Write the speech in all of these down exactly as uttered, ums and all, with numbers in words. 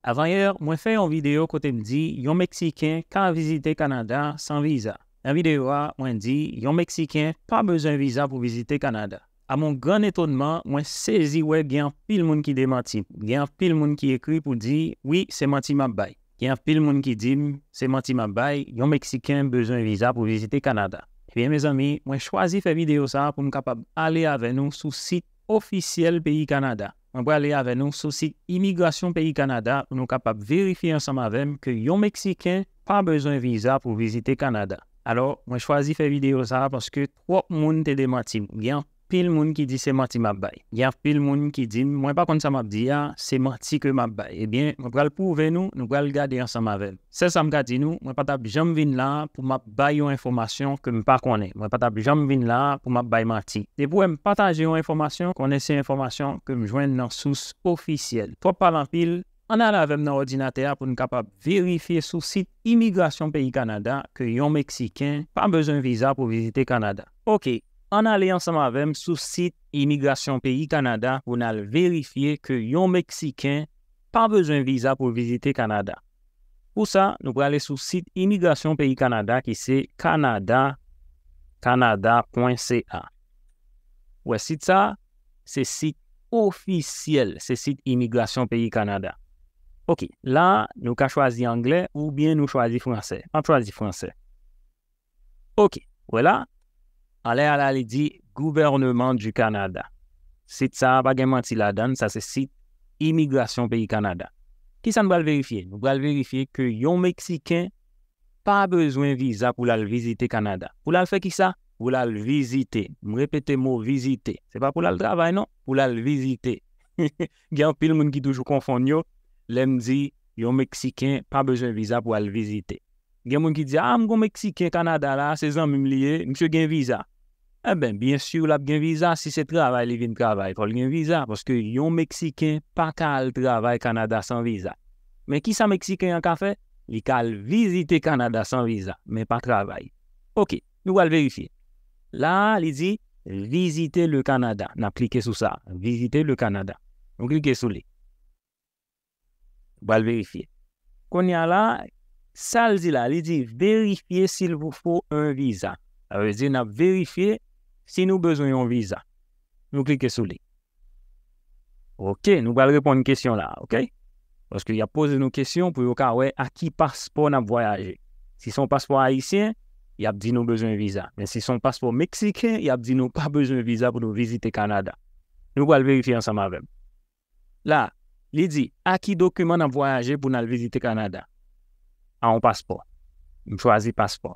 Avanyè, mwen fè yon videyo kote m di yon Meksiken ka vizite Kanada san viza. Nan videyo a, mwen di yon Meksiken pa bezwen viza pou vizite Kanada. A mon gran etonnman, mwen sezi wè gen anpil moun ki demanti m. Gen anpil moun ki ekri pou di, wi, se manti m ap bay. Gen anpil moun ki di m, se manti m ap bay, yon Meksiken bezwen viza pou vizite Kanada. Ebyen, mezanmi, mwen chwazi fè videyo sa a pou m kapab ale avè nou sou sit ofisyèl peyi Kanada. Mwen prale avè nou sou sit imigrasyon peyi Kanada pou nou kapab verifye ansanm avè m ke yon Meksiken pa bezwen viza pou vizite Kanada. Alò, mwen chwazi fè videyo sa a paske twòp moun te demanti m. Gen anpil moun ki di se manti m ap bay. Gen anpil moun ki di m, mwen pa konn sa m ap di a, se manti ke m ap bay. Ebyen, mwen pral pwouve nou, nou pral gade ansanm avè m. Sèl sa m ka di nou, mwen pa t ap janm vin la a pou m ap bay yon enfòmasyon ke m pa konnen. Mwen pa t ap janm vin la a pou m ap bay manti. Depi w wè m pataje yon enfòmasyon, konnen se enfòmasyon ke m jwenn nan sous ofisyèl. Twòp pale anpil, ann ale avè m nan òdinatè a pou n kapab verifye sou sit imigrasyon peyi Kanada ke yon Meksiken pa bezwen viza pou vizite Kanada. Oke, ann ale ansanm avè m sou sit imigrasyon peyi Kanada pou n al verifye ke yon Meksiken pa bezwen viza pou vizite Kanada. Pou sa, nou prale sou sit imigrasyon peyi Kanada ki se Canada, canada point C A. Wè sit sa, se sit ofisyèl, se sit imigrasyon peyi Kanada. Oke, la, nou ka chwazi anglè oubyen nou chwazi fransè. M ap chwazi fransè. Oke, wè la, anlè a la, li di Gouvernement du Canada. Sit sa a pa gen manti ladan l, sa se sit imigrasyon peyi Kanada. Kisa n pral verifye? Nou pral verifye ke yon Meksiken pa bezwen viza pou l al vizite Kanada. Pou l al fè kisa? Pou l al vizite. M repete mo vizite. Se pa pou l al travay, non. Pou l al vizite. Gen anpil moun ki toujou konfonn yo lè m di yon Meksiken pa bezwen viza pou al vizite. Gen moun ki di, a, m gon Meksiken Kanada la, se zanmi m li ye, misye gen viza. Enben, byen si l ap gen viza, si se travay li vin travay, fò l gen viza, paske yon Meksiken pa ka al travay Kanada san viza. Men kisa Meksiken an ka fè? Li ka al vizite Kanada san viza, men pa travay. Oke, nou pral verifye. La, li di, visiter le Canada. N ap klike sou sa, visiter le Canada. Nou klike sou li. Pral verifye. Kounye a la, sa l di la, li di, vérifiez s'il vous faut un visa. Sa vle di, n ap verifye si nou bezwen yon viza. Nou klike sou li. Oke, nou pral reponn kesyon la, oke? Paske y ap poze nou kesyon pou yo ka wè a ki paspò n ap vwayaje. Si se yon paspò ayisyen, y ap di nou bezwen viza. Men si se yon paspò meksiken, y ap di nou pa bezwen viza pou nou vizite Kanada. Nou pral verifye ansanm avè m. La, li di, a ki dokiman n ap vwayaje pou n al vizite Kanada? A yon paspò. M chwazi paspò.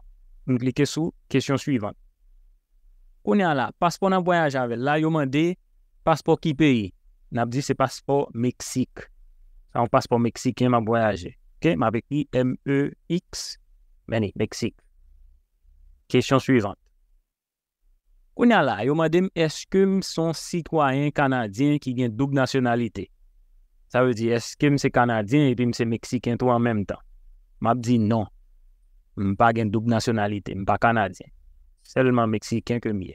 M klike sou kesyon swivan. Kounye a la, paspò n ap vwayaje avè l la, yo mande paspò ki peyi? N ap di se paspò Meksik. Sa yon paspò meksiken m ap vwayaje. Oke, m ap ekri M E X, men li, Meksik. Kesyon swivan. Kounye a la, yo mande m èske m se yon sitwayen kanadyen ki gen doub nasyonalite. Sa vle di, èske m se kanadyen epi m se meksiken tou an menm tan? M ap di non. M pa gen doub nasyonalite, m pa kanadyen. Sèlman meksiken ke m ye.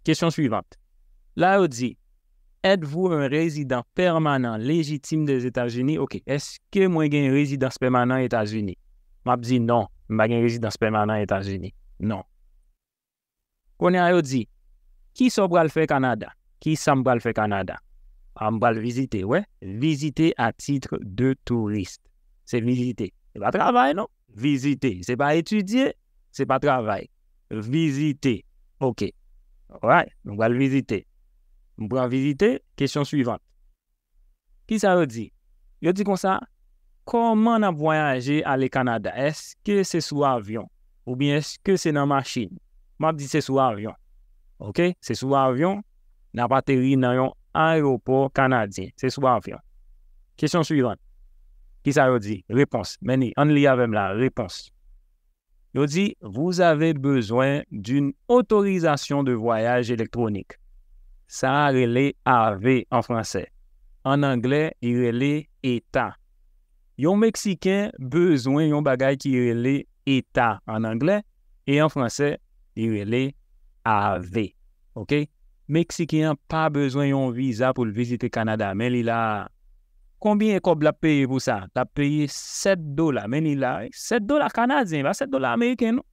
Kesyon swivan. La yo di, êtes-vous un résident permanent légitime des États-Unis? Oke, èske mwen gen rezidans pèmanan Etazini? M ap di non, m pa gen rezidans pèmanan Etazini. Non. Kounye a yo di, kisa w pral fè Kanada? Kisa m pral fè Kanada? A, m pral vizite, wè. Visiter à titre de touriste. Se vizite. Se pa travay, non. Vizite. Se pa etidye, se pa travay. Vizite. Oke. Alright, nou pral vizite. M pran vizite, kesyon swivan. Kisa yo di? Yo di konsa, kòman n ap vwayaje ale Kanada? Èske se sou avyon? Oubyen èske se nan machin? M ap di se sou avyon. Oke? Se sou avyon. N ap ateri nan yon ayewopò kanadyen. Se sou avyon. Kesyon swivan. Kisa yo di? Repons. Men li, ann li avè m la. Repons. Yo di, vous avez besoin d'une autorisation de voyage électronique. Sa a rele A V an fransè. An anglè, li rele ETA. Yon Meksiken bezwen yon bagay ki rele ETA an anglè, e an fransè, li rele A V. Oke? Meksiken an pa bezwen yon viza pou l vizite Kanada, men li la a. Konbyen kòb l ap peye pou sa? L ap peye sèt dola. Men li la, wi. Sèt dola kanadyen, pa sèt dola ameriken, non.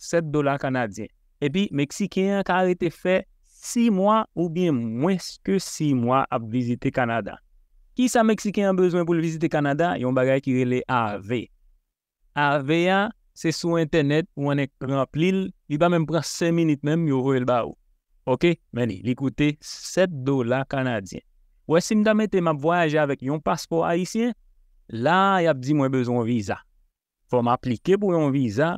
Sèt dola kanadyen. Epi, Meksiken an ka rete fè sis mwa oubyen mwens ke sis mwa ap vizite Kanada. Kisa Meksiken an bezwen pou l vizite Kanada? Yon bagay ki rele A V. A V a, se sou entènèt ou annik ranpli l, li pa menm pran senk minit menm, yo voye l ba ou. Oke, men li, li koute sèt dola kanadyen. Ou wè, si m ta mete m ap vwayaje avèk yon paspò ayisyen, la, y ap di mwen bezwen yon viza. Fò m aplike pou yon viza,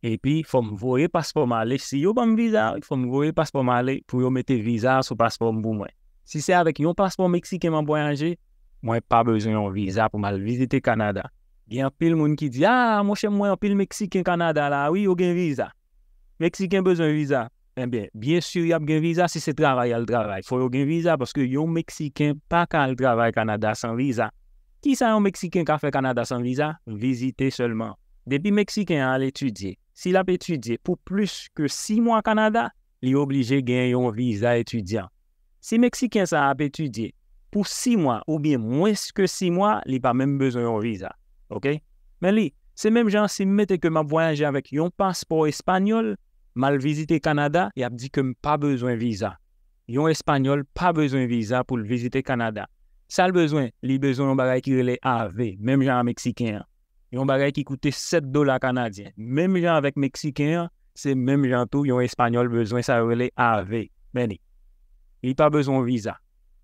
epi fò m voye paspò m ale. Si yo ban m viza, fò m voye paspò m ale pou yo mete viza sou paspò m pou mwen. Si se avèk yon paspò meksiken m ap vwayaje, mwen pa bezwen yon viza pou m al vizite Kanada. Gen anpil moun ki di, "A, monchè, m wè anpil Meksiken Kanada la, wi, yo gen viza." Meksiken bezwen viza. Ebyen, byen si y ap gen viza, si se travay y al travay, fò yo gen viza, paske yon Meksiken pa ka al travay Kanada san viza. Kisa yon Meksiken ka fè Kanada san viza? Vizite sèlman. Depi Meksiken an al etidye, si l ap etidye pou plis ke sis mwa Kanada, li oblije gen yon viza etidyan. Si Meksiken sa a ap etidye pou sis mwa oubyen mwens ke sis mwa, li pa menm bezwen yon viza. Oke? Men li, se menm jan si m mete ke m ap vwayaje avèk yon paspò espanyòl, m al vizite Kanada, y ap di ke m pa bezwen viza. Yon espanyòl pa bezwen viza pou l vizite Kanada. Sa l bezwen? Li bezwen yon bagay ki rele A V, menm jan a Meksiken an. Yon bagay ki koute sèt dola kanadyen. Menm jan avèk Meksiken an, se menm jan tou yon espanyòl bezwen sa yo rele A V. Men li. Li pa bezwen yon viza.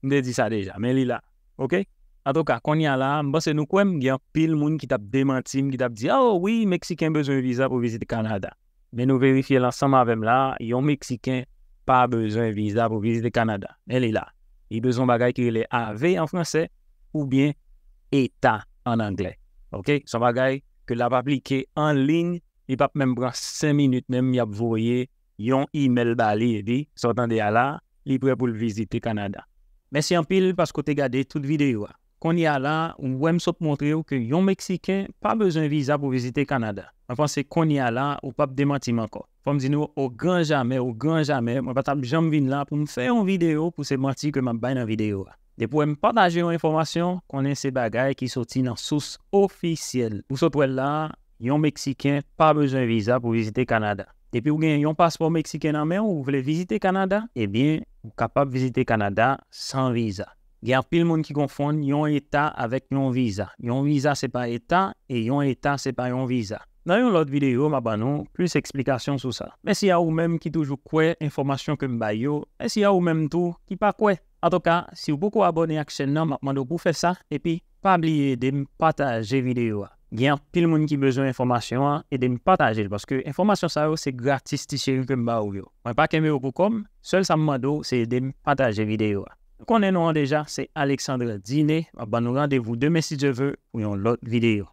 M te di sa deja, men li la. Oke? Antouka, kounye a la, m panse nou kwè m, gen anpil moun ki t ap demanti m, ki t ap di, "Oh, wi, Meksiken bezwen viza pou vizite Kanada." Men nou verifye l ansanm avè m la, yon Meksiken pa bezwen viza pou vizite Kanada. Men li la. Li bezwen yon bagay ki rele A V an fransè oubyen ETA an anglè. Oke? Se yon bagay ke l ap aplike an liy, li p ap menm pran senk minit menm, y ap voye yon imèl ba li, epi, sa w tande a la, li prè pou l vizite Kanada. Mèsi anpil paske w te gade tout videyo a. Kounye a la, ou wè m sot montre w ke yon Meksiken pa bezwen viza pou vizite Kanada. Mwen panse kounye a la, ou p ap demanti m ankò. Fò m di nou, o gran jamè, o gran jamè, mwen pa t ap janm vin la pou m fè yon videyo pou se manti ke m ap bay nan videyo a. Depi w wè m pataje yon enfòmasyon, konnen se bagay ki soti nan sous ofisyèl. Ou sot wè l la, yon Meksiken pa bezwen viza pou vizite Kanada. Depi w gen yon paspò meksiken nan men w, ou vle vizite Kanada, ebyen, ou kapab vizite Kanada san viza. Gen anpil moun ki konfonn yon eta avèk yon viza. Yon viza se pa eta, e yon eta se pa yon viza. Nan yon lòt videyo, m a ban nou plis eksplikasyon sou sa. Mèsi a ou menm ki toujou kwè enfòmasyon ke m bay yo. Mèsi a ou menm tou ki pa kwè. Antouka, si w poko abòne ak chèn nan, m ap mande w pou w fè sa, epi pa bliye ede m pataje videyo a. Gen anpil moun ki bezwen enfòmasyon an, ede m pataje l, paske enfòmasyon sa yo se gratis ti cheri ke m ba ou yo. Mwen pa kenbe yo pou kò m, sèl sa m mande w se ede m pataje videyo a. Ou konnen non an deja, se Alexandre Diné, m ap ban nou randevou demen si Dye vle pou yon lòt videyo.